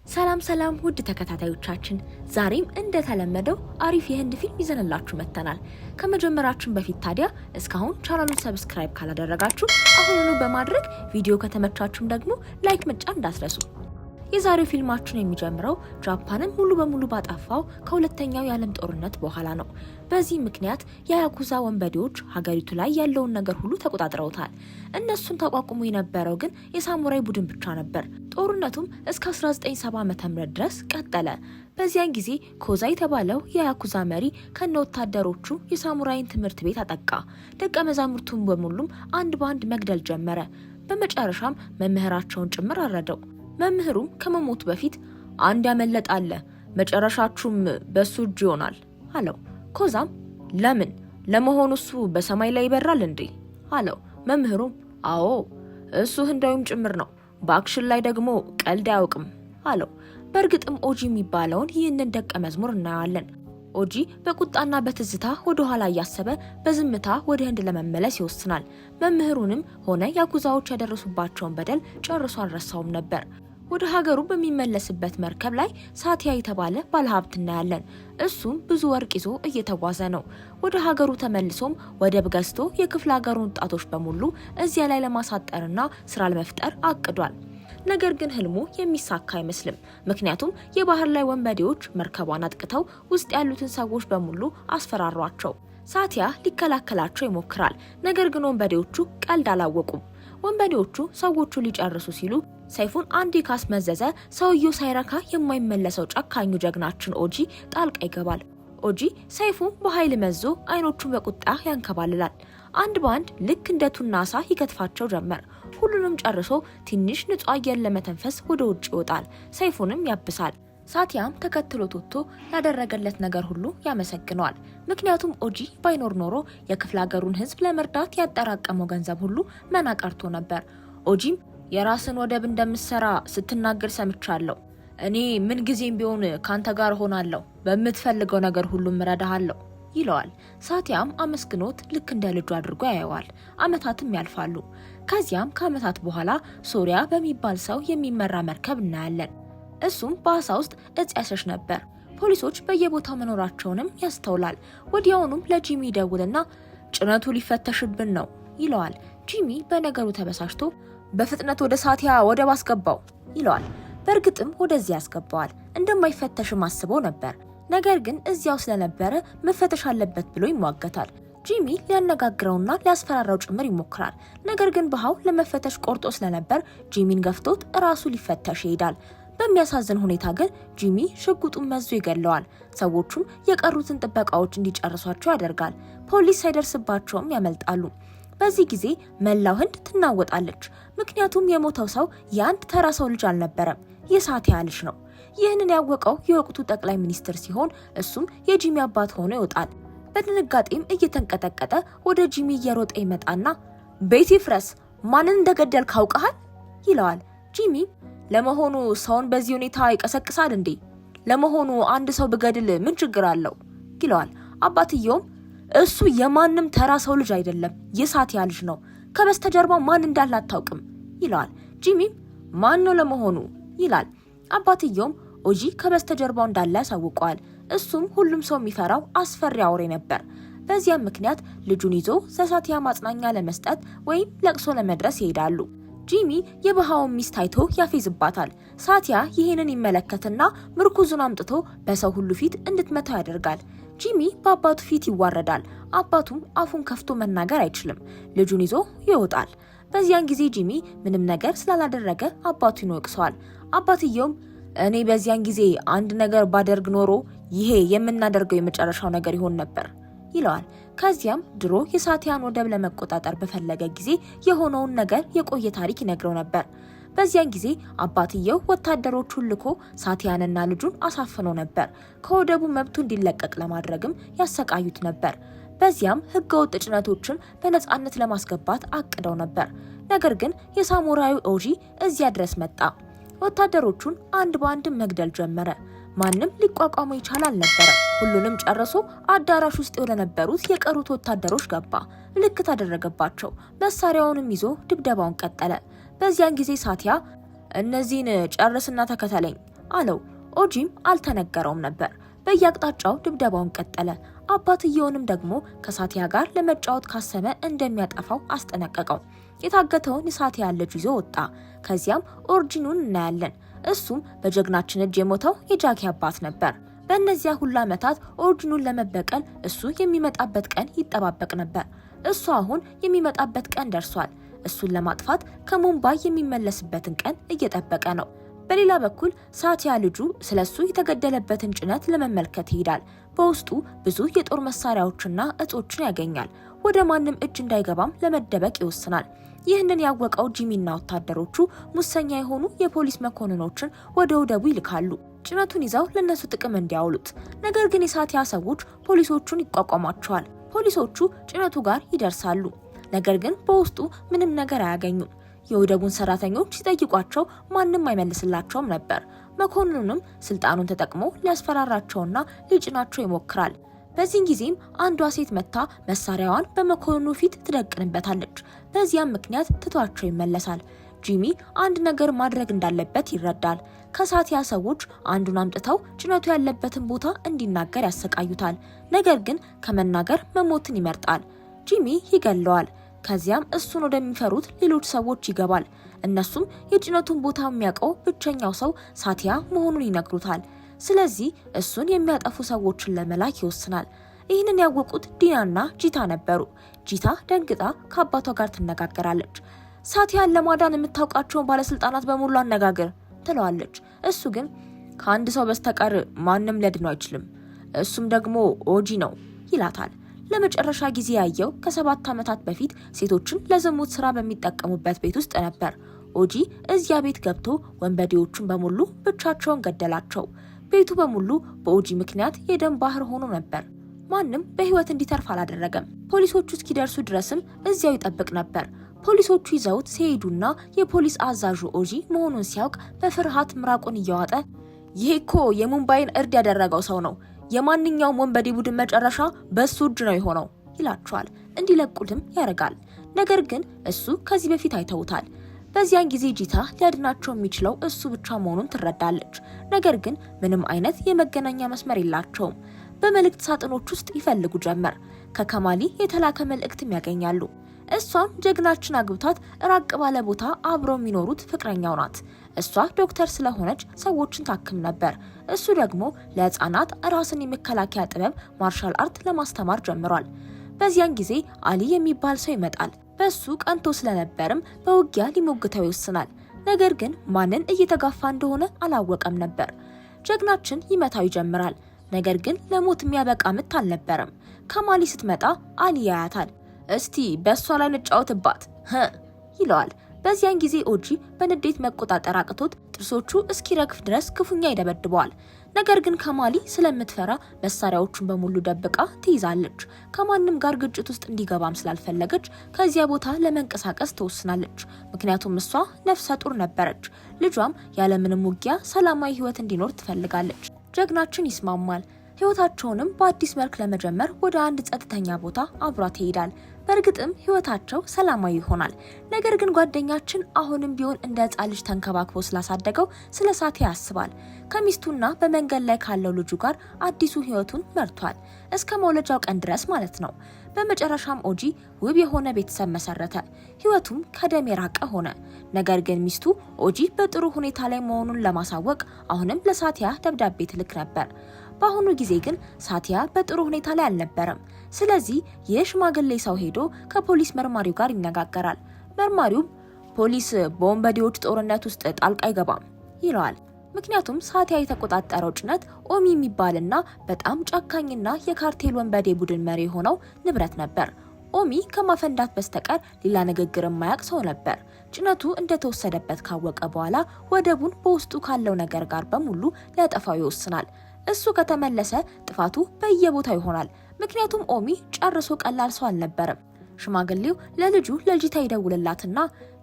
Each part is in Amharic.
ሰላም ሰላም ውድ ተከታታዮቻችን፣ ዛሬም እንደተለመደው አሪፍ የህንድ ፊልም ይዘንላችሁ መጥተናል። ከመጀመራችን በፊት ታዲያ እስካሁን ቻናሉን subscribe ካላደረጋችሁ አሁኑኑ በማድረግ፣ ቪዲዮ ከተመቻችሁም ደግሞ like መጫን እንዳትረሱ። የዛሬው ፊልማችን የሚጀምረው ጃፓንን ሙሉ በሙሉ ባጠፋው ከሁለተኛው የዓለም ጦርነት በኋላ ነው። በዚህ ምክንያት የያኩዛ ወንበዴዎች ሀገሪቱ ላይ ያለውን ነገር ሁሉ ተቆጣጥረውታል። እነሱን ተቋቁሞ የነበረው ግን የሳሙራይ ቡድን ብቻ ነበር። ጦርነቱም እስከ 1970 ዓ.ም ድረስ ቀጠለ። በዚያን ጊዜ ኮዛ የተባለው የያኩዛ መሪ ከነ ወታደሮቹ የሳሙራይን ትምህርት ቤት አጠቃ። ደቀ መዛሙርቱን በሙሉም አንድ በአንድ መግደል ጀመረ። በመጨረሻም መምህራቸውን ጭምር አረደው። መምህሩም ከመሞቱ በፊት "አንድ ያመለጠ አለ፣ መጨረሻችሁም በሱ እጅ ይሆናል" አለው። ኮዛም "ለምን? ለመሆኑ እሱ በሰማይ ላይ ይበራል እንዴ?" አለው። መምህሩም "አዎ፣ እሱ ህንዳዊም ጭምር ነው፣ በ action ላይ ደግሞ ቀልድ አያውቅም" አለው። በእርግጥም ኦጂ የሚባለውን ይህንን ደቀ መዝሙር እናየዋለን። ኦጂ በቁጣና በትዝታ ወደ ኋላ እያሰበ በዝምታ ወደ ህንድ ለመመለስ ይወስናል። መምህሩንም ሆነ ያኩዛዎች ያደረሱባቸውን በደል ጨርሶ አልረሳውም ነበር። ወደ ሀገሩ በሚመለስበት መርከብ ላይ ሳቲያ የተባለ ባለሀብት እናያለን። እሱም ብዙ ወርቅ ይዞ እየተጓዘ ነው። ወደ ሀገሩ ተመልሶም ወደብ ገዝቶ የክፍለ ሀገሩን ወጣቶች በሙሉ እዚያ ላይ ለማሳጠርና ስራ ለመፍጠር አቅዷል። ነገር ግን ህልሙ የሚሳካ አይመስልም። ምክንያቱም የባህር ላይ ወንበዴዎች መርከቧን አጥቅተው ውስጥ ያሉትን ሰዎች በሙሉ አስፈራሯቸው። ሳቲያ ሊከላከላቸው ይሞክራል። ነገር ግን ወንበዴዎቹ ቀልድ አላወቁም። ወንበዴዎቹ ሰዎቹ ሊጨርሱ ሲሉ ሰይፉን አንዴ ካስመዘዘ ሰውየው ሳይረካ የማይመለሰው ጨካኙ ጀግናችን ኦጂ ጣልቃ ይገባል። ኦጂ ሰይፉን በኃይል መዞ አይኖቹን በቁጣ ያንከባልላል። አንድ በአንድ ልክ እንደ ቱና አሳ ይከትፋቸው ጀመር። ሁሉንም ጨርሶ ትንሽ ንጹህ አየር ለመተንፈስ ወደ ውጭ ይወጣል። ሰይፉንም ያብሳል። ሳቲያም ተከትሎት ወጥቶ ላደረገለት ነገር ሁሉ ያመሰግነዋል። ምክንያቱም ኦጂ ባይኖር ኖሮ የክፍለ ሀገሩን ሕዝብ ለመርዳት ያጠራቀመው ገንዘብ ሁሉ መና ቀርቶ ነበር። ኦጂም "የራስን ወደብ እንደምትሰራ ስትናገር ሰምቻለሁ። እኔ ምን ጊዜም ቢሆን ካንተ ጋር እሆናለሁ፣ በምትፈልገው ነገር ሁሉ እረዳሃለሁ" ይለዋል። ሳቲያም አመስግኖት ልክ እንደ ልጁ አድርጎ ያየዋል። አመታትም ያልፋሉ። ከዚያም ከአመታት በኋላ ሶሪያ በሚባል ሰው የሚመራ መርከብ እናያለን። እሱም በአሳ ውስጥ እጽ ያሸሽ ነበር። ፖሊሶች በየቦታው መኖራቸውንም ያስተውላል። ወዲያውኑም ለጂሚ ይደውልና "ጭነቱ ሊፈተሽብን ነው" ይለዋል። ጂሚ በነገሩ ተበሳጭቶ "በፍጥነት ወደ ሳቲያ ወደብ አስገባው" ይለዋል። በእርግጥም ወደዚያ ያስገባዋል። እንደማይፈተሽም አስበው ነበር። ነገር ግን እዚያው ስለነበረ መፈተሽ አለበት ብሎ ይሟገታል። ጂሚ ሊያነጋግረውና ሊያስፈራራው ጭምር ይሞክራል። ነገር ግን በሃው ለመፈተሽ ቆርጦ ስለነበር ጂሚን ገፍቶት እራሱ ሊፈተሽ ይሄዳል። በሚያሳዝን ሁኔታ ግን ጂሚ ሽጉጡን መዞ ይገለዋል። ሰዎቹም የቀሩትን ጥበቃዎች እንዲጨርሷቸው ያደርጋል። ፖሊስ ሳይደርስባቸውም ያመልጣሉ። በዚህ ጊዜ መላው ህንድ ትናወጣለች። ምክንያቱም የሞተው ሰው የአንድ ተራ ሰው ልጅ አልነበረም፣ የሳቲያ ልጅ ነው። ይህንን ያወቀው የወቅቱ ጠቅላይ ሚኒስትር ሲሆን እሱም የጂሚ አባት ሆኖ ይወጣል። በድንጋጤም እየተንቀጠቀጠ ወደ ጂሚ እየሮጠ ይመጣና "ቤት ይፍረስ፣ ማንን እንደገደልክ አውቀሃል?" ይለዋል። ጂሚ "ለመሆኑ ሰውን በዚህ ሁኔታ ይቀሰቅሳል እንዴ? ለመሆኑ አንድ ሰው ብገድል ምን ችግር አለው?" ይለዋል። አባትየውም "እሱ የማንም ተራ ሰው ልጅ አይደለም፣ የሳቲያ ልጅ ነው። ከበስተጀርባው ማን እንዳለ አታውቅም" ይለዋል። ጂሚም "ማን ነው ለመሆኑ?" ይላል። አባትየውም ኦጂ ከበስተጀርባው እንዳለ ያሳውቀዋል። እሱም ሁሉም ሰው የሚፈራው አስፈሪ አውሬ ነበር። በዚያም ምክንያት ልጁን ይዞ ለሳቲያ ማጽናኛ ለመስጠት ወይም ለቅሶ ለመድረስ ይሄዳሉ። ጂሚ የበሃውን ሚስት አይቶ ያፌዝባታል። ሳቲያ ይህንን ይመለከትና ምርኩዙን አምጥቶ በሰው ሁሉ ፊት እንድትመታው ያደርጋል። ጂሚ በአባቱ ፊት ይዋረዳል። አባቱም አፉን ከፍቶ መናገር አይችልም። ልጁን ይዞ ይወጣል። በዚያን ጊዜ ጂሚ ምንም ነገር ስላላደረገ አባቱን ይወቅሰዋል። አባትየውም "እኔ በዚያን ጊዜ አንድ ነገር ባደርግ ኖሮ ይሄ የምናደርገው የመጨረሻው ነገር ይሆን ነበር" ይለዋል። ከዚያም ድሮ የሳቲያን ወደብ ለመቆጣጠር በፈለገ ጊዜ የሆነውን ነገር የቆየ ታሪክ ይነግረው ነበር። በዚያን ጊዜ አባትየው ወታደሮቹን ልኮ ሳቲያንና ልጁን አሳፍኖ ነበር። ከወደቡ መብቱ እንዲለቀቅ ለማድረግም ያሰቃዩት ነበር። በዚያም ህገወጥ ጭነቶችን በነፃነት ለማስገባት አቅደው ነበር። ነገር ግን የሳሙራዩ ኦጂ እዚያ ድረስ መጣ። ወታደሮቹን አንድ በአንድ መግደል ጀመረ። ማንም ሊቋቋመው ይቻል አልነበረም። ሁሉንም ጨርሶ አዳራሽ ውስጥ ወደ ነበሩት የቀሩት ወታደሮች ገባ። ምልክት አደረገባቸው። መሳሪያውንም ይዞ ድብደባውን ቀጠለ። በዚያን ጊዜ ሳቲያ "እነዚህን ጨርስና ተከተለኝ" አለው። ኦጂም አልተነገረውም ነበር። በየአቅጣጫው ድብደባውን ቀጠለ። አባትየውንም ደግሞ ከሳቲያ ጋር ለመጫወት ካሰበ እንደሚያጠፋው አስጠነቀቀው። የታገተውን የሳቲያ ልጅ ይዞ ወጣ። ከዚያም ኦርጂኑን እናያለን። እሱም በጀግናችን እጅ የሞተው የጃኪ አባት ነበር። በእነዚያ ሁሉ ዓመታት ኦርጂኑን ለመበቀል እሱ የሚመጣበት ቀን ይጠባበቅ ነበር። እሱ አሁን የሚመጣበት ቀን ደርሷል። እሱን ለማጥፋት ከሙምባይ የሚመለስበትን ቀን እየጠበቀ ነው። በሌላ በኩል ሳቲያ ልጁ ስለሱ የተገደለበትን ጭነት ለመመልከት ይሄዳል። በውስጡ ብዙ የጦር መሳሪያዎችና እጾችን ያገኛል። ወደ ማንም እጅ እንዳይገባም ለመደበቅ ይወስናል። ይህንን ያወቀው ጂሚና ወታደሮቹ ሙሰኛ የሆኑ የፖሊስ መኮንኖችን ወደ ወደቡ ይልካሉ፣ ጭነቱን ይዘው ለነሱ ጥቅም እንዲያውሉት። ነገር ግን የሳቲያ ሰዎች ፖሊሶቹን ይቋቋሟቸዋል። ፖሊሶቹ ጭነቱ ጋር ይደርሳሉ። ነገር ግን በውስጡ ምንም ነገር አያገኙም። የወደቡን ሰራተኞች ሲጠይቋቸው ማንም አይመልስላቸውም ነበር። መኮንኑንም ስልጣኑን ተጠቅሞ ሊያስፈራራቸውና ሊጭናቸው ይሞክራል። በዚህን ጊዜም አንዷ ሴት መታ መሳሪያዋን በመኮንኑ ፊት ትደቅንበታለች። በዚያም ምክንያት ትቷቸው ይመለሳል። ጂሚ አንድ ነገር ማድረግ እንዳለበት ይረዳል። ከሳቲያ ሰዎች አንዱን አምጥተው ጭነቱ ያለበትን ቦታ እንዲናገር ያሰቃዩታል። ነገር ግን ከመናገር መሞትን ይመርጣል። ጂሚ ይገለዋል። ከዚያም እሱን ወደሚፈሩት ሌሎች ሰዎች ይገባል። እነሱም የጭነቱን ቦታ የሚያውቀው ብቸኛው ሰው ሳቲያ መሆኑን ይነግሩታል። ስለዚህ እሱን የሚያጠፉ ሰዎችን ለመላክ ይወስናል። ይህንን ያወቁት ዲናና ጂታ ነበሩ። ጂታ ደንግጣ ከአባቷ ጋር ትነጋገራለች። ሳቲያን ለማዳን የምታውቃቸውን ባለስልጣናት በሙሉ አነጋግር ትለዋለች። እሱ ግን ከአንድ ሰው በስተቀር ማንም ሊያድነው አይችልም፣ እሱም ደግሞ ኦጂ ነው ይላታል። ለመጨረሻ ጊዜ ያየው ከ7 ዓመታት በፊት ሴቶችን ለዝሙት ስራ በሚጠቀሙበት ቤት ውስጥ ነበር። ኦጂ እዚያ ቤት ገብቶ ወንበዴዎቹን በሙሉ ብቻቸውን ገደላቸው። ቤቱ በሙሉ በኦጂ ምክንያት የደም ባህር ሆኖ ነበር። ማንም በህይወት እንዲተርፍ አላደረገም። ፖሊሶቹ እስኪደርሱ ድረስም እዚያው ይጠብቅ ነበር። ፖሊሶቹ ይዘውት ሲሄዱና የፖሊስ አዛዡ ኦጂ መሆኑን ሲያውቅ በፍርሃት ምራቁን እየዋጠ ይሄ እኮ የሙምባይን እርድ ያደረገው ሰው ነው፣ የማንኛውም ወንበዴ ቡድን መጨረሻ በሱ እጅ ነው የሆነው ይላቸዋል። እንዲለቁትም ያደርጋል። ነገር ግን እሱ ከዚህ በፊት አይተውታል። በዚያን ጊዜ ጂታ ሊያድናቸው የሚችለው እሱ ብቻ መሆኑን ትረዳለች። ነገር ግን ምንም አይነት የመገናኛ መስመር የላቸውም። በመልእክት ሳጥኖች ውስጥ ይፈልጉ ጀመር። ከከማሊ የተላከ መልእክትም ያገኛሉ። እሷም ጀግናችን አግብቷት ራቅ ባለ ቦታ አብረው የሚኖሩት ፍቅረኛው ናት። እሷ ዶክተር ስለሆነች ሰዎችን ታክም ነበር። እሱ ደግሞ ለሕፃናት ራስን የመከላከያ ጥበብ martial art ለማስተማር ጀምሯል። በዚያን ጊዜ አሊ የሚባል ሰው ይመጣል። በሱ ቀንቶ ስለነበርም በውጊያ ሊሞግተው ይወስናል። ነገር ግን ማንን እየተጋፋ እንደሆነ አላወቀም ነበር። ጀግናችን ይመታው ይጀምራል። ነገር ግን ለሞት የሚያበቃ ምት አልነበረም። ከማሊ ስትመጣ አሊ ያያታል። እስቲ በእሷ ላይ እንጫወትባት ይለዋል። በዚያን ጊዜ ኦጂ በንዴት መቆጣጠር አቅቶት ጥርሶቹ እስኪረግፍ ድረስ ክፉኛ ይደበድበዋል። ነገር ግን ከማሊ ስለምትፈራ መሳሪያዎቹን በሙሉ ደብቃ ትይዛለች። ከማንም ጋር ግጭት ውስጥ እንዲገባም ስላልፈለገች ከዚያ ቦታ ለመንቀሳቀስ ትወስናለች። ምክንያቱም እሷ ነፍሰ ጡር ነበረች። ልጇም ያለምንም ውጊያ ሰላማዊ ሕይወት እንዲኖር ትፈልጋለች። ጀግናችን ይስማማል። ሕይወታቸውንም በአዲስ መልክ ለመጀመር ወደ አንድ ጸጥተኛ ቦታ አብሯት ይሄዳል። በእርግጥም ሕይወታቸው ሰላማዊ ይሆናል። ነገር ግን ጓደኛችን አሁንም ቢሆን እንደ ሕፃን ልጅ ተንከባክቦ ስላሳደገው ስለ ሳቲያ ያስባል። ከሚስቱና በመንገድ ላይ ካለው ልጁ ጋር አዲሱ ሕይወቱን መርቷል። እስከ መውለጃው ቀን ድረስ ማለት ነው። በመጨረሻም ኦጂ ውብ የሆነ ቤተሰብ መሰረተ። ሕይወቱም ከደም የራቀ ሆነ። ነገር ግን ሚስቱ ኦጂ በጥሩ ሁኔታ ላይ መሆኑን ለማሳወቅ አሁንም ለሳቲያ ደብዳቤ ትልክ ነበር። በአሁኑ ጊዜ ግን ሳቲያ በጥሩ ሁኔታ ላይ አልነበረም። ስለዚህ ይህ ሽማግሌ ሰው ሄዶ ከፖሊስ መርማሪው ጋር ይነጋገራል። መርማሪውም ፖሊስ በወንበዴዎች ጦርነት ውስጥ ጣልቃ አይገባም ይለዋል። ምክንያቱም ሳቲያ የተቆጣጠረው ጭነት ኦሚ የሚባልና በጣም ጨካኝና የካርቴል ወንበዴ ቡድን መሪ የሆነው ንብረት ነበር። ኦሚ ከማፈንዳት በስተቀር ሌላ ንግግር የማያውቅ ሰው ነበር። ጭነቱ እንደተወሰደበት ካወቀ በኋላ ወደቡን በውስጡ ካለው ነገር ጋር በሙሉ ሊያጠፋው ይወስናል። እሱ ከተመለሰ ጥፋቱ በየቦታው ይሆናል። ምክንያቱም ኦሚ ጨርሶ ቀላል ሰው አልነበረም። ሽማግሌው ለልጁ ለጂታ ይደውልላትና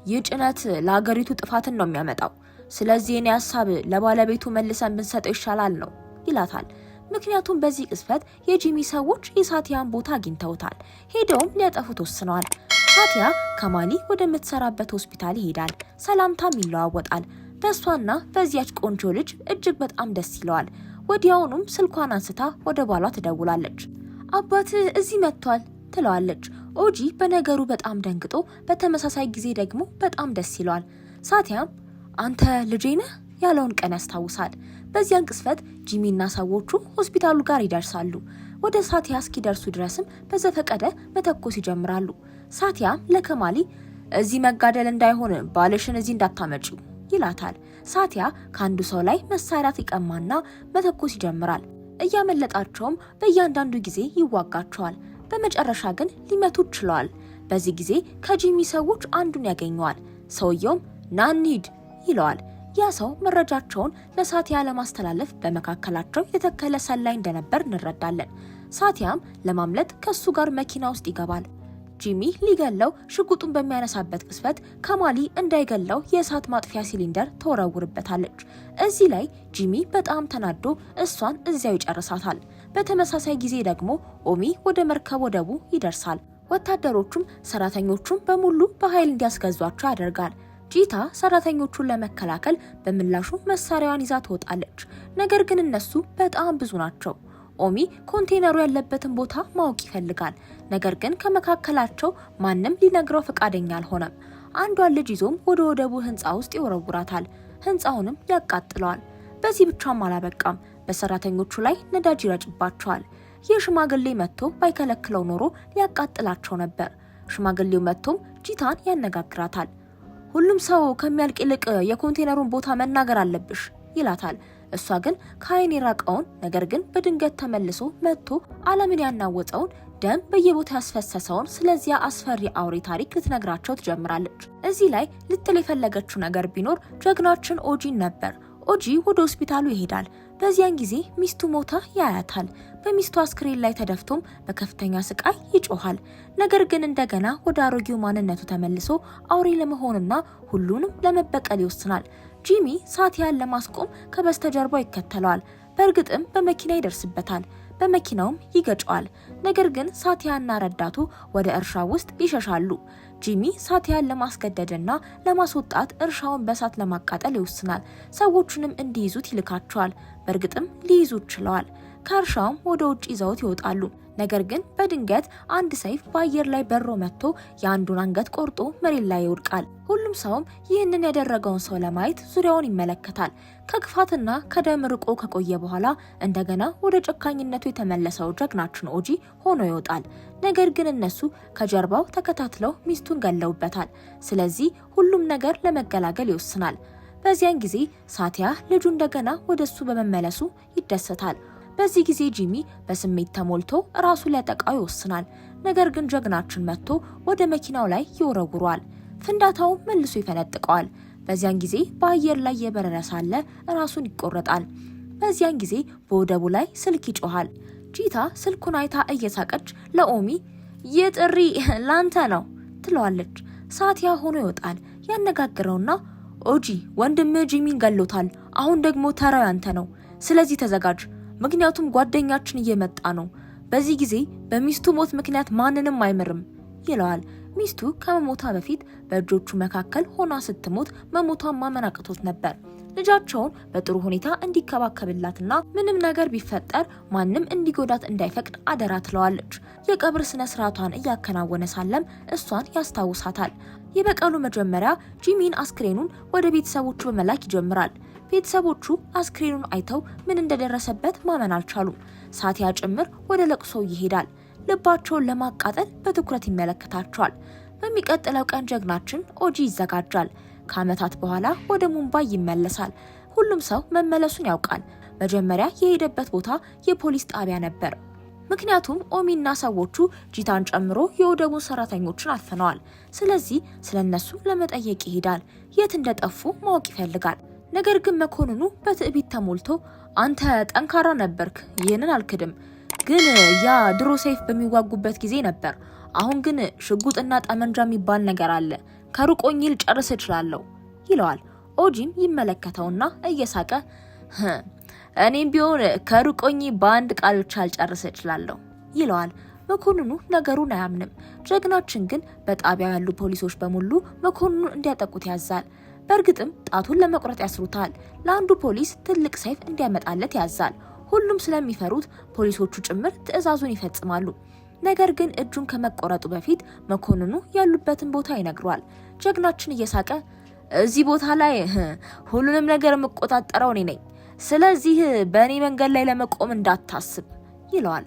ይህ ጭነት ለሀገሪቱ ጥፋትን ነው የሚያመጣው፣ ስለዚህ የኔ ሀሳብ ለባለቤቱ መልሰን ብንሰጠው ይሻላል ነው ይላታል። ምክንያቱም በዚህ ቅጽበት የጂሚ ሰዎች የሳቲያን ቦታ አግኝተውታል። ሄደውም ሊያጠፉት ወስነዋል። ሳቲያ ከማሊ ወደምትሰራበት ሆስፒታል ይሄዳል። ሰላምታም ይለዋወጣል። በእሷና በዚያች ቆንጆ ልጅ እጅግ በጣም ደስ ይለዋል። ወዲያውኑም ስልኳን አንስታ ወደ ባሏ ትደውላለች። አባትህ እዚህ መጥቷል ትለዋለች። ኦጂ በነገሩ በጣም ደንግጦ፣ በተመሳሳይ ጊዜ ደግሞ በጣም ደስ ይለዋል። ሳቲያም አንተ ልጄ ነህ ያለውን ቀን ያስታውሳል። በዚያን ቅጽበት ጂሚና ሰዎቹ ሆስፒታሉ ጋር ይደርሳሉ። ወደ ሳቲያ እስኪደርሱ ድረስም በዘፈቀደ መተኮስ ይጀምራሉ። ሳቲያም ለከማሊ እዚህ መጋደል እንዳይሆን ባልሽን እዚህ እንዳታመጪው ይላታል። ሳቲያ ከአንዱ ሰው ላይ መሳሪያ ይቀማና መተኮስ ይጀምራል። እያመለጣቸውም በእያንዳንዱ ጊዜ ይዋጋቸዋል። በመጨረሻ ግን ሊመቱ ችለዋል። በዚህ ጊዜ ከጂሚ ሰዎች አንዱን ያገኘዋል። ሰውየውም ና እንሂድ ይለዋል። ያ ሰው መረጃቸውን ለሳቲያ ለማስተላለፍ በመካከላቸው የተተከለ ሰላይ እንደነበር እንረዳለን። ሳቲያም ለማምለጥ ከሱ ጋር መኪና ውስጥ ይገባል። ጂሚ ሊገለው ሽጉጡን በሚያነሳበት ቅጽበት ከማሊ እንዳይገለው የእሳት ማጥፊያ ሲሊንደር ተወረውርበታለች። እዚህ ላይ ጂሚ በጣም ተናዶ እሷን እዚያው ይጨርሳታል። በተመሳሳይ ጊዜ ደግሞ ኦሚ ወደ መርከብ ወደቡ ይደርሳል። ወታደሮቹም ሰራተኞቹም በሙሉ በኃይል እንዲያስገዟቸው ያደርጋል። ጂታ ሰራተኞቹን ለመከላከል በምላሹ መሳሪያዋን ይዛ ትወጣለች። ነገር ግን እነሱ በጣም ብዙ ናቸው። ኦሚ ኮንቴነሩ ያለበትን ቦታ ማወቅ ይፈልጋል። ነገር ግን ከመካከላቸው ማንም ሊነግረው ፈቃደኛ አልሆነም። አንዷን ልጅ ይዞም ወደ ወደቡ ህንፃ ውስጥ ይወረውራታል። ህንፃውንም ያቃጥለዋል። በዚህ ብቻም አላበቃም። በሰራተኞቹ ላይ ነዳጅ ይረጭባቸዋል። ይህ ሽማግሌ መጥቶ ባይከለክለው ኖሮ ሊያቃጥላቸው ነበር። ሽማግሌው መጥቶም ጂታን ያነጋግራታል። ሁሉም ሰው ከሚያልቅ ይልቅ የኮንቴነሩን ቦታ መናገር አለብሽ ይላታል። እሷ ግን ከአይን የራቀውን ነገር ግን በድንገት ተመልሶ መጥቶ ዓለምን ያናወጠውን ደም በየቦታው ያስፈሰሰውን ስለዚያ አስፈሪ አውሬ ታሪክ ልትነግራቸው ትጀምራለች። እዚህ ላይ ልትል የፈለገችው ነገር ቢኖር ጀግናችን ኦጂን ነበር። ኦጂ ወደ ሆስፒታሉ ይሄዳል። በዚያን ጊዜ ሚስቱ ሞታ ያያታል። በሚስቱ አስክሬን ላይ ተደፍቶም በከፍተኛ ስቃይ ይጮሃል። ነገር ግን እንደገና ወደ አሮጌው ማንነቱ ተመልሶ አውሬ ለመሆንና ሁሉንም ለመበቀል ይወስናል። ጂሚ ሳቲያን ለማስቆም ከበስተጀርባው ይከተለዋል። በእርግጥም በመኪና ይደርስበታል። በመኪናውም ይገጨዋል። ነገር ግን ሳቲያና ረዳቱ ወደ እርሻ ውስጥ ይሸሻሉ። ጂሚ ሳቲያን ለማስገደድና ለማስወጣት እርሻውን በእሳት ለማቃጠል ይወስናል። ሰዎቹንም እንዲይዙት ይልካቸዋል። በእርግጥም ሊይዙት ችለዋል። ከእርሻውም ወደ ውጭ ይዘውት ይወጣሉ። ነገር ግን በድንገት አንድ ሰይፍ በአየር ላይ በሮ መጥቶ የአንዱን አንገት ቆርጦ መሬት ላይ ይወድቃል። ሁሉም ሰውም ይህንን ያደረገውን ሰው ለማየት ዙሪያውን ይመለከታል። ከክፋትና ከደም ርቆ ከቆየ በኋላ እንደገና ወደ ጨካኝነቱ የተመለሰው ጀግናችን ኦጂ ሆኖ ይወጣል። ነገር ግን እነሱ ከጀርባው ተከታትለው ሚስቱን ገለውበታል። ስለዚህ ሁሉም ነገር ለመገላገል ይወስናል። በዚያን ጊዜ ሳቲያ ልጁ እንደገና ወደ እሱ በመመለሱ ይደሰታል። በዚህ ጊዜ ጂሚ በስሜት ተሞልቶ ራሱ ሊያጠቃው ይወስናል። ነገር ግን ጀግናችን መጥቶ ወደ መኪናው ላይ ይወረውረዋል። ፍንዳታው መልሶ ይፈነጥቀዋል። በዚያን ጊዜ በአየር ላይ የበረረ ሳለ ራሱን ይቆረጣል። በዚያን ጊዜ በወደቡ ላይ ስልክ ይጮሃል። ጂታ ስልኩን አይታ እየሳቀች ለኦሚ ይህ ጥሪ ላንተ ነው ትለዋለች። ሳቲያ ሆኖ ይወጣል። ያነጋግረውና ኦጂ ወንድምህ ጂሚን ገሎታል። አሁን ደግሞ ተራው ያንተ ነው። ስለዚህ ተዘጋጅ፣ ምክንያቱም ጓደኛችን እየመጣ ነው። በዚህ ጊዜ በሚስቱ ሞት ምክንያት ማንንም አይምርም ይለዋል። ሚስቱ ከመሞቷ በፊት በእጆቹ መካከል ሆና ስትሞት መሞቷን ማመን አቅቶት ነበር። ልጃቸውን በጥሩ ሁኔታ እንዲከባከብላትና ምንም ነገር ቢፈጠር ማንም እንዲጎዳት እንዳይፈቅድ አደራ ትለዋለች። የቀብር ስነ ስርዓቷን እያከናወነ ሳለም እሷን ያስታውሳታል። የበቀሉ መጀመሪያ ጂሚን አስክሬኑን ወደ ቤተሰቦቹ በመላክ ይጀምራል። ቤተሰቦቹ አስክሬኑን አይተው ምን እንደደረሰበት ማመን አልቻሉም። ሳቲያ ጭምር ወደ ለቅሶ ይሄዳል። ልባቸውን ለማቃጠል በትኩረት ይመለከታቸዋል። በሚቀጥለው ቀን ጀግናችን ኦጂ ይዘጋጃል። ከዓመታት በኋላ ወደ ሙምባይ ይመለሳል። ሁሉም ሰው መመለሱን ያውቃል። መጀመሪያ የሄደበት ቦታ የፖሊስ ጣቢያ ነበር። ምክንያቱም ኦሚና ሰዎቹ ጂታን ጨምሮ የወደቡን ሰራተኞችን አፍነዋል። ስለዚህ ስለነሱ ለመጠየቅ ይሄዳል። የት እንደጠፉ ማወቅ ይፈልጋል። ነገር ግን መኮንኑ በትዕቢት ተሞልቶ አንተ ጠንካራ ነበርክ፣ ይህንን አልክድም፣ ግን ያ ድሮ ሰይፍ በሚዋጉበት ጊዜ ነበር። አሁን ግን ሽጉጥና ጠመንጃ የሚባል ነገር አለ። ከሩቅ ሆኜ ልጨርስ እችላለሁ ይለዋል። ኦጂም ይመለከተውና እየሳቀ እኔም ቢሆን ከሩቅ ሆኜ በአንድ ቃል ብቻ ልጨርስ እችላለሁ ይለዋል። መኮንኑ ነገሩን አያምንም። ጀግናችን ግን በጣቢያው ያሉ ፖሊሶች በሙሉ መኮንኑን እንዲያጠቁት ያዛል። በእርግጥም ጣቱን ለመቁረጥ ያስሩታል። ለአንዱ ፖሊስ ትልቅ ሰይፍ እንዲያመጣለት ያዛል። ሁሉም ስለሚፈሩት ፖሊሶቹ ጭምር ትዕዛዙን ይፈጽማሉ። ነገር ግን እጁን ከመቆረጡ በፊት መኮንኑ ያሉበትን ቦታ ይነግረዋል። ጀግናችን እየሳቀ እዚህ ቦታ ላይ ሁሉንም ነገር የምቆጣጠረው እኔ ነኝ፣ ስለዚህ በእኔ መንገድ ላይ ለመቆም እንዳታስብ ይለዋል።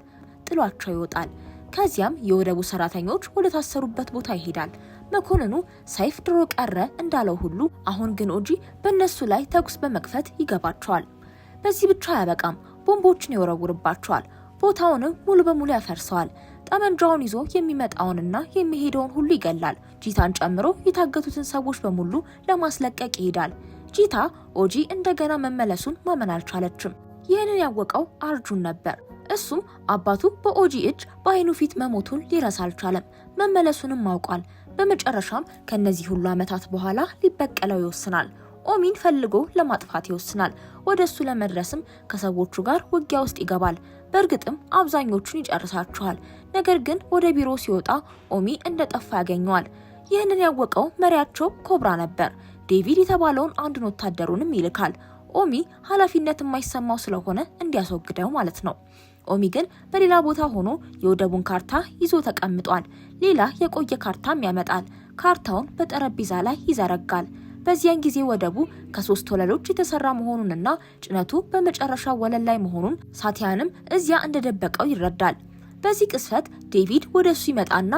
ጥሏቸው ይወጣል። ከዚያም የወደቡ ሰራተኞች ወደ ታሰሩበት ቦታ ይሄዳል። መኮንኑ ሰይፍ ድሮ ቀረ እንዳለው ሁሉ አሁን ግን ኦጂ በእነሱ ላይ ተኩስ በመክፈት ይገባቸዋል። በዚህ ብቻ አያበቃም፣ ቦምቦችን ይወረውርባቸዋል። ቦታውንም ሙሉ በሙሉ ያፈርሰዋል። ጠመንጃውን ይዞ የሚመጣውንና የሚሄደውን ሁሉ ይገላል። ጂታን ጨምሮ የታገቱትን ሰዎች በሙሉ ለማስለቀቅ ይሄዳል። ጂታ ኦጂ እንደገና መመለሱን ማመን አልቻለችም። ይህንን ያወቀው አርጁን ነበር። እሱም አባቱ በኦጂ እጅ በአይኑ ፊት መሞቱን ሊረሳ አልቻለም። መመለሱንም አውቋል። በመጨረሻም ከነዚህ ሁሉ ዓመታት በኋላ ሊበቀለው ይወስናል። ኦሚን ፈልጎ ለማጥፋት ይወስናል። ወደ እሱ ለመድረስም ከሰዎቹ ጋር ውጊያ ውስጥ ይገባል። በእርግጥም አብዛኞቹን ይጨርሳቸዋል። ነገር ግን ወደ ቢሮ ሲወጣ ኦሚ እንደጠፋ ያገኘዋል። ይህንን ያወቀው መሪያቸው ኮብራ ነበር። ዴቪድ የተባለውን አንዱን ወታደሩንም ይልካል። ኦሚ ኃላፊነት የማይሰማው ስለሆነ እንዲያስወግደው ማለት ነው። ኦሚ ግን በሌላ ቦታ ሆኖ የወደቡን ካርታ ይዞ ተቀምጧል። ሌላ የቆየ ካርታም ያመጣል። ካርታውን በጠረጴዛ ላይ ይዘረጋል። በዚያን ጊዜ ወደቡ ከሶስት ወለሎች የተሰራ መሆኑንና ጭነቱ በመጨረሻ ወለል ላይ መሆኑን ሳቲያንም እዚያ እንደደበቀው ይረዳል። በዚህ ቅስፈት ዴቪድ ወደ እሱ ይመጣና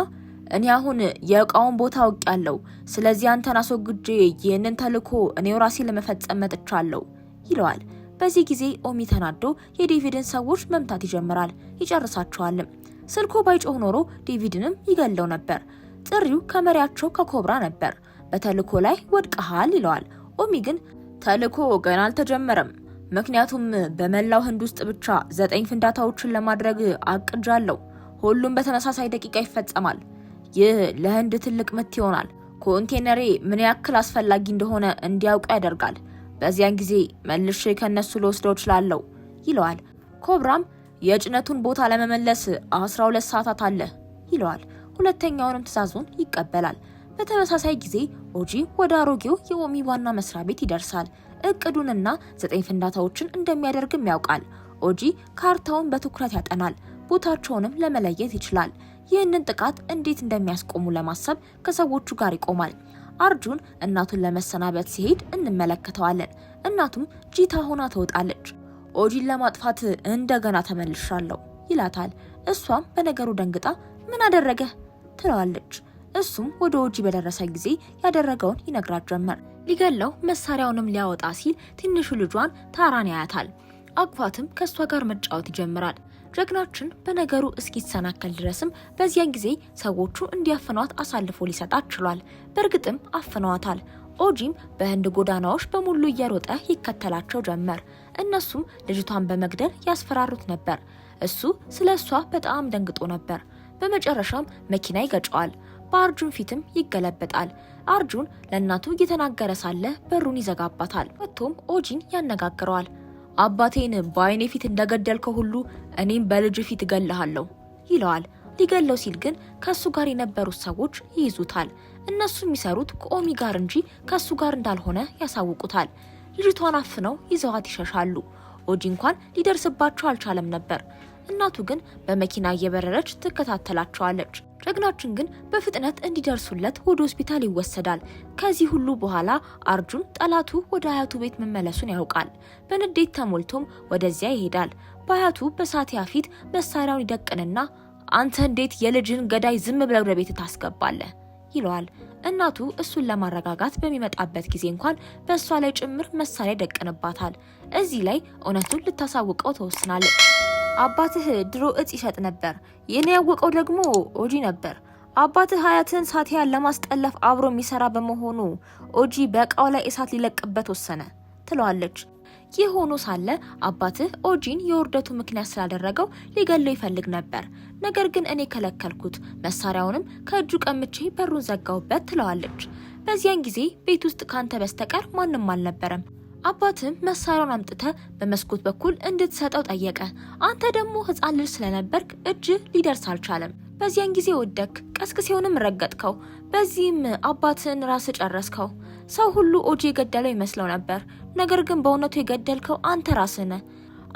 እኔ አሁን የእቃውን ቦታ አውቄያለሁ፣ ስለዚህ አንተን አስወግጄ ይህንን ተልዕኮ እኔው ራሴ ለመፈጸም መጥቻለሁ ይለዋል። በዚህ ጊዜ ኦሚ ተናዶ የዴቪድን ሰዎች መምታት ይጀምራል። ይጨርሳቸዋልም። ስልኩ ባይጮህ ኖሮ ዴቪድንም ይገለው ነበር። ጥሪው ከመሪያቸው ከኮብራ ነበር። በተልዕኮ ላይ ወድቀሃል ይለዋል። ኦሚ ግን ተልዕኮ ገና አልተጀመረም፣ ምክንያቱም በመላው ህንድ ውስጥ ብቻ 9 ፍንዳታዎችን ለማድረግ አቅጃለሁ። ሁሉም በተመሳሳይ ደቂቃ ይፈጸማል። ይህ ለህንድ ትልቅ ምት ይሆናል። ኮንቴነሬ ምን ያክል አስፈላጊ እንደሆነ እንዲያውቁ ያደርጋል። በዚያን ጊዜ መልሼ ከነሱ ልወስደው እችላለሁ ይለዋል። ኮብራም የጭነቱን ቦታ ለመመለስ 12 ሰዓታት አለ ይለዋል። ሁለተኛውንም ትዕዛዙን ይቀበላል። በተመሳሳይ ጊዜ ኦጂ ወደ አሮጌው የኦሚ ዋና መስሪያ ቤት ይደርሳል። እቅዱንና 9 ፍንዳታዎችን እንደሚያደርግም ያውቃል። ኦጂ ካርታውን በትኩረት ያጠናል። ቦታቸውንም ለመለየት ይችላል። ይህንን ጥቃት እንዴት እንደሚያስቆሙ ለማሰብ ከሰዎቹ ጋር ይቆማል። አርጁን እናቱን ለመሰናበት ሲሄድ እንመለከተዋለን። እናቱም ጂታ ሆና ትወጣለች። ኦጂን ለማጥፋት እንደገና ተመልሻለሁ ይላታል። እሷም በነገሩ ደንግጣ ምን አደረገህ ትለዋለች። እሱም ወደ ኦጂ በደረሰ ጊዜ ያደረገውን ይነግራት ጀመር። ሊገለው መሳሪያውንም ሊያወጣ ሲል ትንሹ ልጇን ታራን ያያታል። አቅፏትም ከእሷ ጋር መጫወት ይጀምራል። ጀግናችን በነገሩ እስኪሰናከል ድረስም በዚያን ጊዜ ሰዎቹ እንዲያፍኗት አሳልፎ ሊሰጣት ችሏል። በእርግጥም አፍነዋታል። ኦጂም በህንድ ጎዳናዎች በሙሉ እየሮጠ ይከተላቸው ጀመር። እነሱም ልጅቷን በመግደል ያስፈራሩት ነበር። እሱ ስለ እሷ በጣም ደንግጦ ነበር። በመጨረሻም መኪና ይገጨዋል። በአርጁን ፊትም ይገለበጣል። አርጁን ለእናቱ እየተናገረ ሳለ በሩን ይዘጋባታል። ወጥቶም ኦጂን ያነጋግረዋል። አባቴን በአይኔ ፊት እንደገደልከው ሁሉ እኔም በልጅ ፊት እገልሃለሁ ይለዋል። ሊገለው ሲል ግን ከሱ ጋር የነበሩት ሰዎች ይይዙታል። እነሱ የሚሰሩት ከኦሚ ጋር እንጂ ከሱ ጋር እንዳልሆነ ያሳውቁታል። ልጅቷን አፍነው ይዘዋት ይሸሻሉ። ኦጂ እንኳን ሊደርስባቸው አልቻለም ነበር። እናቱ ግን በመኪና እየበረረች ትከታተላቸዋለች። ጀግናችን ግን በፍጥነት እንዲደርሱለት ወደ ሆስፒታል ይወሰዳል። ከዚህ ሁሉ በኋላ አርጁን ጠላቱ ወደ አያቱ ቤት መመለሱን ያውቃል። በንዴት ተሞልቶም ወደዚያ ይሄዳል። በአያቱ በሳቲያ ፊት መሳሪያውን ይደቅንና አንተ እንዴት የልጅህን ገዳይ ዝም ብለህ ወደ ቤት ታስገባለህ? ይለዋል። እናቱ እሱን ለማረጋጋት በሚመጣበት ጊዜ እንኳን በእሷ ላይ ጭምር መሳሪያ ይደቅንባታል። እዚህ ላይ እውነቱን ልታሳውቀው ተወስናለች። አባትህ ድሮ እጽ ይሸጥ ነበር። ይህን ያወቀው ደግሞ ኦጂ ነበር። አባትህ አያትህን ሳቲያን ለማስጠለፍ አብሮ የሚሰራ በመሆኑ ኦጂ በእቃው ላይ እሳት ሊለቅበት ወሰነ ትለዋለች። ይህ ሆኖ ሳለ አባትህ ኦጂን የውርደቱ ምክንያት ስላደረገው ሊገለው ይፈልግ ነበር። ነገር ግን እኔ ከለከልኩት፣ መሳሪያውንም ከእጁ ቀምቼ በሩን ዘጋውበት ትለዋለች። በዚያን ጊዜ ቤት ውስጥ ካንተ በስተቀር ማንም አልነበረም። አባትም መሳሪያውን አምጥተ በመስኮት በኩል እንድትሰጠው ጠየቀ። አንተ ደግሞ ሕፃን ልጅ ስለነበርክ እጅ ሊደርስ አልቻለም። በዚያን ጊዜ ወደክ፣ ቀስቅሴውንም ረገጥከው። በዚህም አባትን ራስ ጨረስከው። ሰው ሁሉ ኦጂ የገደለው ይመስለው ነበር። ነገር ግን በእውነቱ የገደልከው አንተ ራስህ ነህ።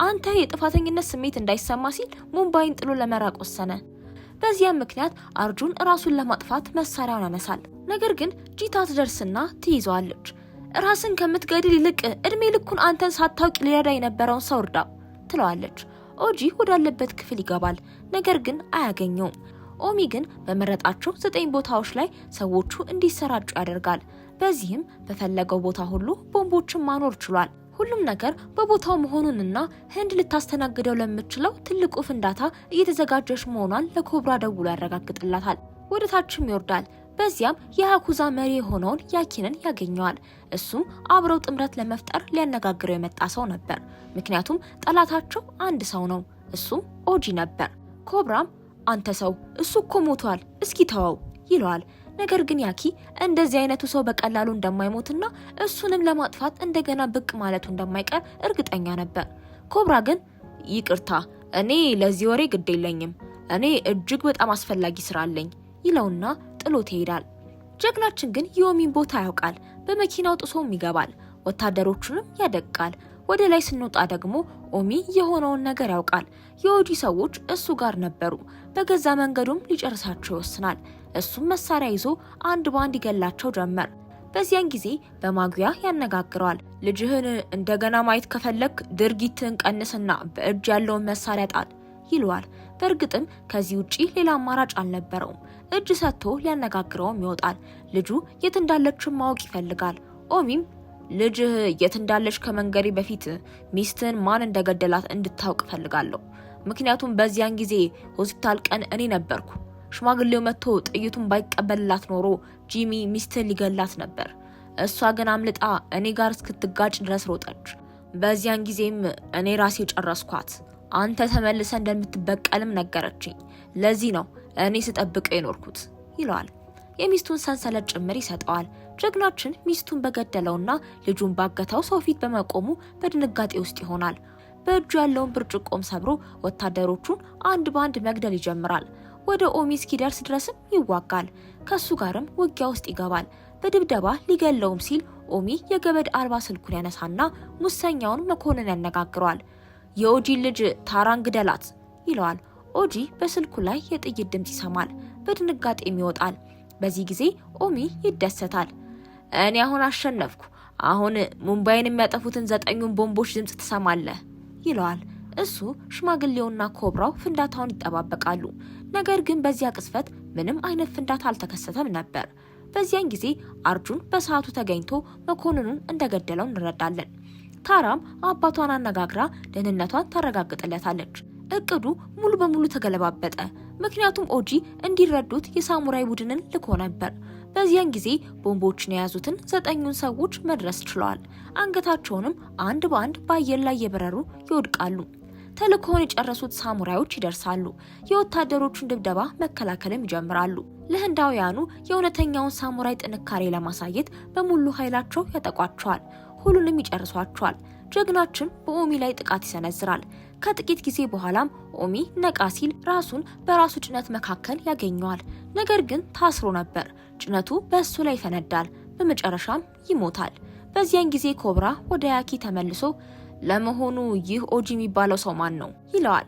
አንተ የጥፋተኝነት ስሜት እንዳይሰማ ሲል ሙምባይን ጥሎ ለመራቅ ወሰነ። በዚያም ምክንያት አርጁን ራሱን ለማጥፋት መሳሪያውን ያነሳል። ነገር ግን ጂታ ትደርስና ትይዘዋለች። ራስን ከምትገድል ይልቅ እድሜ ልኩን አንተን ሳታውቅ ሊረዳ የነበረውን ሰው እርዳው ትለዋለች። ኦጂ ወዳለበት ክፍል ይገባል፣ ነገር ግን አያገኘውም። ኦሚ ግን በመረጣቸው 9 ቦታዎች ላይ ሰዎቹ እንዲሰራጩ ያደርጋል። በዚህም በፈለገው ቦታ ሁሉ ቦምቦችን ማኖር ችሏል። ሁሉም ነገር በቦታው መሆኑንና ህንድ ልታስተናግደው ለምትችለው ትልቁ ፍንዳታ እየተዘጋጀች መሆኗን ለኮብራ ደውሎ ያረጋግጥላታል። ወደ ታችም ይወርዳል። በዚያም የያኩዛ መሪ የሆነውን ያኪንን ያገኘዋል። እሱም አብረው ጥምረት ለመፍጠር ሊያነጋግረው የመጣ ሰው ነበር። ምክንያቱም ጠላታቸው አንድ ሰው ነው፣ እሱም ኦጂ ነበር። ኮብራም አንተ ሰው እሱ እኮ ሞቷል፣ እስኪ ተወው ይለዋል። ነገር ግን ያኪ እንደዚህ አይነቱ ሰው በቀላሉ እንደማይሞትና እሱንም ለማጥፋት እንደገና ብቅ ማለቱ እንደማይቀር እርግጠኛ ነበር። ኮብራ ግን ይቅርታ፣ እኔ ለዚህ ወሬ ግድ የለኝም፣ እኔ እጅግ በጣም አስፈላጊ ስራ አለኝ ይለውና ጥሎት ይሄዳል። ጀግናችን ግን የኦሚን ቦታ ያውቃል። በመኪናው ጥሶም ይገባል። ወታደሮቹንም ያደቃል። ወደ ላይ ስንወጣ ደግሞ ኦሚ የሆነውን ነገር ያውቃል። የኦጂ ሰዎች እሱ ጋር ነበሩ። በገዛ መንገዱም ሊጨርሳቸው ይወስናል። እሱም መሳሪያ ይዞ አንድ በአንድ ይገላቸው ጀመር። በዚያን ጊዜ በማጉያ ያነጋግረዋል። ልጅህን እንደገና ማየት ከፈለክ ድርጊትን ቀንስና በእጅ ያለውን መሳሪያ ጣል ይለዋል። በእርግጥም ከዚህ ውጪ ሌላ አማራጭ አልነበረውም። እጅ ሰጥቶ ሊያነጋግረውም ይወጣል። ልጁ የት እንዳለችም ማወቅ ይፈልጋል። ኦሚም ልጅህ የት እንዳለች ከመንገሬ በፊት ሚስትን ማን እንደገደላት እንድታውቅ እፈልጋለሁ። ምክንያቱም በዚያን ጊዜ ሆስፒታል ቀን እኔ ነበርኩ። ሽማግሌው መጥቶ ጥይቱን ባይቀበልላት ኖሮ ጂሚ ሚስትን ሊገላት ነበር። እሷ ግን አምልጣ እኔ ጋር እስክትጋጭ ድረስ ሮጠች። በዚያን ጊዜም እኔ ራሴ ጨረስኳት። አንተ ተመልሰ እንደምትበቀልም ነገረችኝ። ለዚህ ነው እኔ ስጠብቀው የኖርኩት ይለዋል። የሚስቱን ሰንሰለት ጭምር ይሰጠዋል። ጀግናችን ሚስቱን በገደለውና ልጁን ባገተው ሰው ፊት በመቆሙ በድንጋጤ ውስጥ ይሆናል። በእጁ ያለውን ብርጭቆም ሰብሮ ወታደሮቹን አንድ በአንድ መግደል ይጀምራል። ወደ ኦሚ እስኪደርስ ድረስም ይዋጋል። ከሱ ጋርም ውጊያ ውስጥ ይገባል። በድብደባ ሊገለውም ሲል ኦሚ የገመድ አልባ ስልኩን ያነሳና ሙሰኛውን መኮንን ያነጋግረዋል። የኦጂ ልጅ ታራን ግደላት ይለዋል። ኦጂ በስልኩ ላይ የጥይት ድምፅ ይሰማል። በድንጋጤም ይወጣል። በዚህ ጊዜ ኦሚ ይደሰታል። እኔ አሁን አሸነፍኩ፣ አሁን ሙምባይን የሚያጠፉትን 9ኙን ቦምቦች ድምፅ ትሰማለህ ይለዋል። እሱ ሽማግሌውና ኮብራው ፍንዳታውን ይጠባበቃሉ። ነገር ግን በዚያ ቅጽበት ምንም አይነት ፍንዳታ አልተከሰተም ነበር። በዚያን ጊዜ አርጁን በሰዓቱ ተገኝቶ መኮንኑን እንደገደለው እንረዳለን። ታራም አባቷን አነጋግራ ደህንነቷን ታረጋግጥለታለች። እቅዱ ሙሉ በሙሉ ተገለባበጠ። ምክንያቱም ኦጂ እንዲረዱት የሳሙራይ ቡድንን ልኮ ነበር። በዚያን ጊዜ ቦምቦችን የያዙትን 9ኙን ሰዎች መድረስ ችለዋል። አንገታቸውንም አንድ በአንድ በአየር ላይ የበረሩ ይወድቃሉ። ተልእኮውን የጨረሱት ሳሙራዮች ይደርሳሉ። የወታደሮቹን ድብደባ መከላከልም ይጀምራሉ። ለህንዳውያኑ የእውነተኛውን ሳሙራይ ጥንካሬ ለማሳየት በሙሉ ኃይላቸው ያጠቋቸዋል። ሁሉንም ይጨርሷቸዋል። ጀግናችን በኦሚ ላይ ጥቃት ይሰነዝራል። ከጥቂት ጊዜ በኋላም ኦሚ ነቃ ሲል ራሱን በራሱ ጭነት መካከል ያገኘዋል። ነገር ግን ታስሮ ነበር። ጭነቱ በእሱ ላይ ይፈነዳል። በመጨረሻም ይሞታል። በዚያን ጊዜ ኮብራ ወደ ያኪ ተመልሶ ለመሆኑ ይህ ኦጂ የሚባለው ሰው ማን ነው? ይለዋል።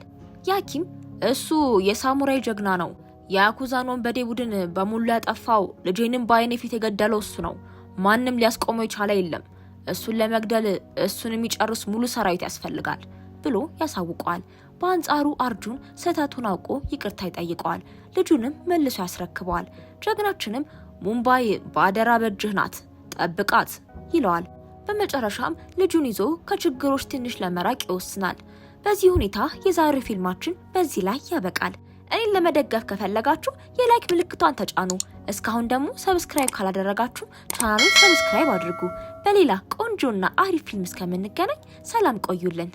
ያኪም እሱ የሳሙራይ ጀግና ነው። የያኩዛን ወንበዴ ቡድን በሙሉ ያጠፋው፣ ልጄንም በአይኔ ፊት የገደለው እሱ ነው። ማንም ሊያስቆመው የቻለ የለም። እሱን ለመግደል እሱን የሚጨርስ ሙሉ ሰራዊት ያስፈልጋል ብሎ ያሳውቀዋል። በአንጻሩ አርጁን ስህተቱን አውቆ ይቅርታ ይጠይቀዋል። ልጁንም መልሶ ያስረክበዋል። ጀግናችንም ሙምባይ በአደራ በእጅህ ናት፣ ጠብቃት ይለዋል። በመጨረሻም ልጁን ይዞ ከችግሮች ትንሽ ለመራቅ ይወስናል። በዚህ ሁኔታ የዛሬው ፊልማችን በዚህ ላይ ያበቃል። እኔን ለመደገፍ ከፈለጋችሁ የ like ምልክቷን ተጫኑ። እስካሁን ደግሞ subscribe ካላደረጋችሁ ቻናሉን subscribe አድርጉ። በሌላ ቆንጆና አሪፍ ፊልም እስከምንገናኝ ሰላም ቆዩልን።